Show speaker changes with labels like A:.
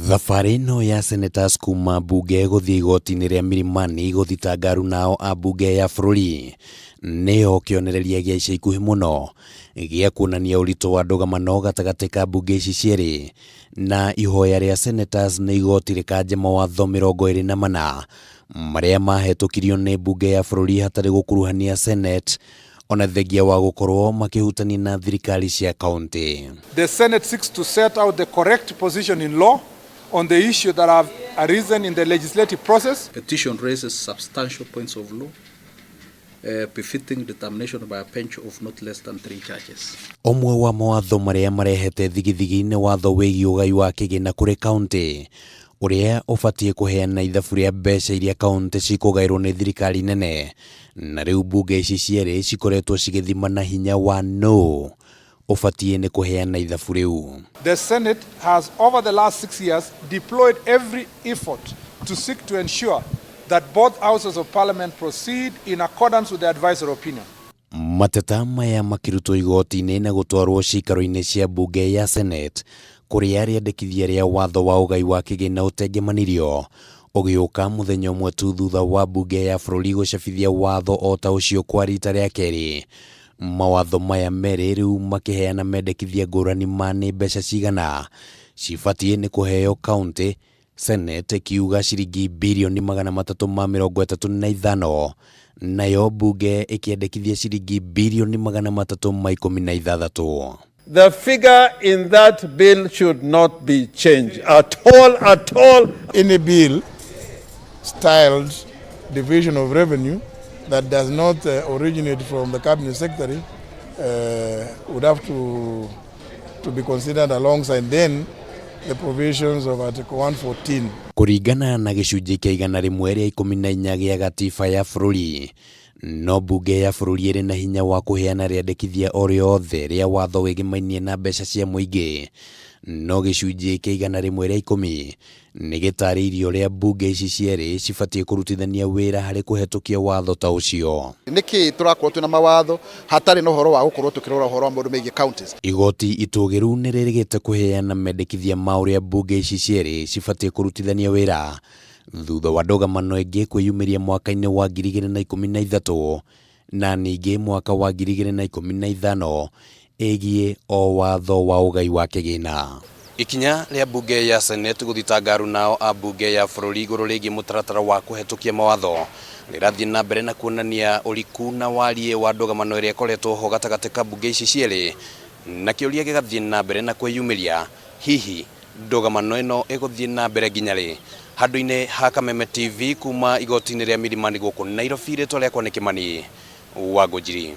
A: Thabarĩ ĩno ya senators kuma mbunge gũthiĩ igoti-inĩ rĩa Milimani gũthitanga arunao a mbunge ya bũrũri nĩyo kĩonereria gĩa ica ikuhĩ mũno gĩa kuonania ũritũ wa ndũgamano gatagatĩ ka mbunge ici cierĩ na ihoya rĩa senators nĩ igoti rĩkanje mawatho 24 marĩa mahetũkirio nĩ mbunge ya bũrũri hatarĩ gũkuruhania Senate ona thengia wa gũkorwo makĩhutania na thirikari cia kaunti.
B: The Senate seeks to set out the correct position in law on the issue that have arisen in the legislative process.
C: Petition raises substantial points of law befitting determination by a bench of not less than three judges.
A: Ũmwe wa mawatho marĩa marehete thigithigi nĩ watho wĩgiĩ ũgai wa kĩgĩna kũrĩ kaunti ũrĩa ũbatiĩ kũheana ithabu rĩa mbeca iria kaunti cikũgaĩrwo nĩ thirikari nene, na rĩu mbunge ici cierĩ cikoretwo cigĩthimana hinya wa no ũbatiĩ nĩ kũheana ithabu rĩu.
B: The Senate has, over the last 6 years, deployed every effort to seek to ensure that both houses of parliament proceed in accordance with the advisory opinion.
A: Mateta maya makĩrutwo igoti-inĩ na gũtwarwo ciikaro-inĩ cia mbunge ya Senate kũrĩa rĩandĩkithia rĩa watho wa ũgai wa kĩgĩna ũtengemanirio ũgĩũka mũthenya ũmwe tu thutha wa mbunge ya bũrũri gũcabithia watho o ta ũcio kwa rita rĩa kerĩ. Mawatho maya merĩ rĩu makĩheana mendekithia ngũrani ma nĩ mbeca cigana cibatiĩ nĩ kũheo kaunti, Senate ĩkiuga ciringi birioni 335, nayo mbunge ĩkĩendekithia ciringi birioni 316.
D: The figure in that bill should not be changed at all, at all.
E: Any bill styled division of revenue that does not originate from the cabinet secretary would have to be considered alongside then the provisions of Article 114.
A: Kũringana na gĩcunjĩ kĩa 114 gĩa gatiba ya bũrũri, no mbunge ya bũrũri ĩrĩ na hinya wa kũheana rĩandĩkithia o rĩothe rĩa watho wĩgĩmainie na mbeca cia mũingĩ, no gĩcunjĩ kĩa 110 nĩ gĩtarĩirie ũrĩa mbunge ici cierĩ cibatiĩ kũrutithania wĩra harĩ kũhetũkia watho ta ũcio.
F: Nĩkĩ tũrakorwo twĩna mawatho hatarĩ na ũhoro wa gũkorwo tũkĩrora ũhoro wa maũndũ megiĩ counties?
A: Igoti itũgĩru nĩ rĩrĩgĩte kũheana mendekithia ma ũrĩa mbunge ici cierĩ cibatiĩ kũrutithania wĩra thutha wa ndũgamano ĩngĩ kwĩyumĩria mwaka-inĩ wa 2013 na ningĩ mwaka wa 2015 ĩgiĩ o watho wa ũgai wa kĩgĩna. Ikinya rĩa mbunge ya Senate gũthitanga arunao a mbunge ya bũrũri igũrũ rĩgiĩ mũtaratara wa kũhetũkia mawatho rĩrathiĩ na mbere na kuonania ũriku na wariĩ wa ndũgamano ĩrĩa ĩkoretwo ho gatagatĩ ka mbunge ici cierĩ, na kĩũria gĩgathiĩ na mbere na kwĩyumĩria, hihi ndũgamano ĩno ĩgũthiĩ na mbere nginya rĩ? Handũ-inĩ ha Kameme TV kuma igoti-inĩ rĩa Milimani gũkũ Nairobi, rĩtwa rĩakwa nĩ Kĩmani wa Ngũnjiri.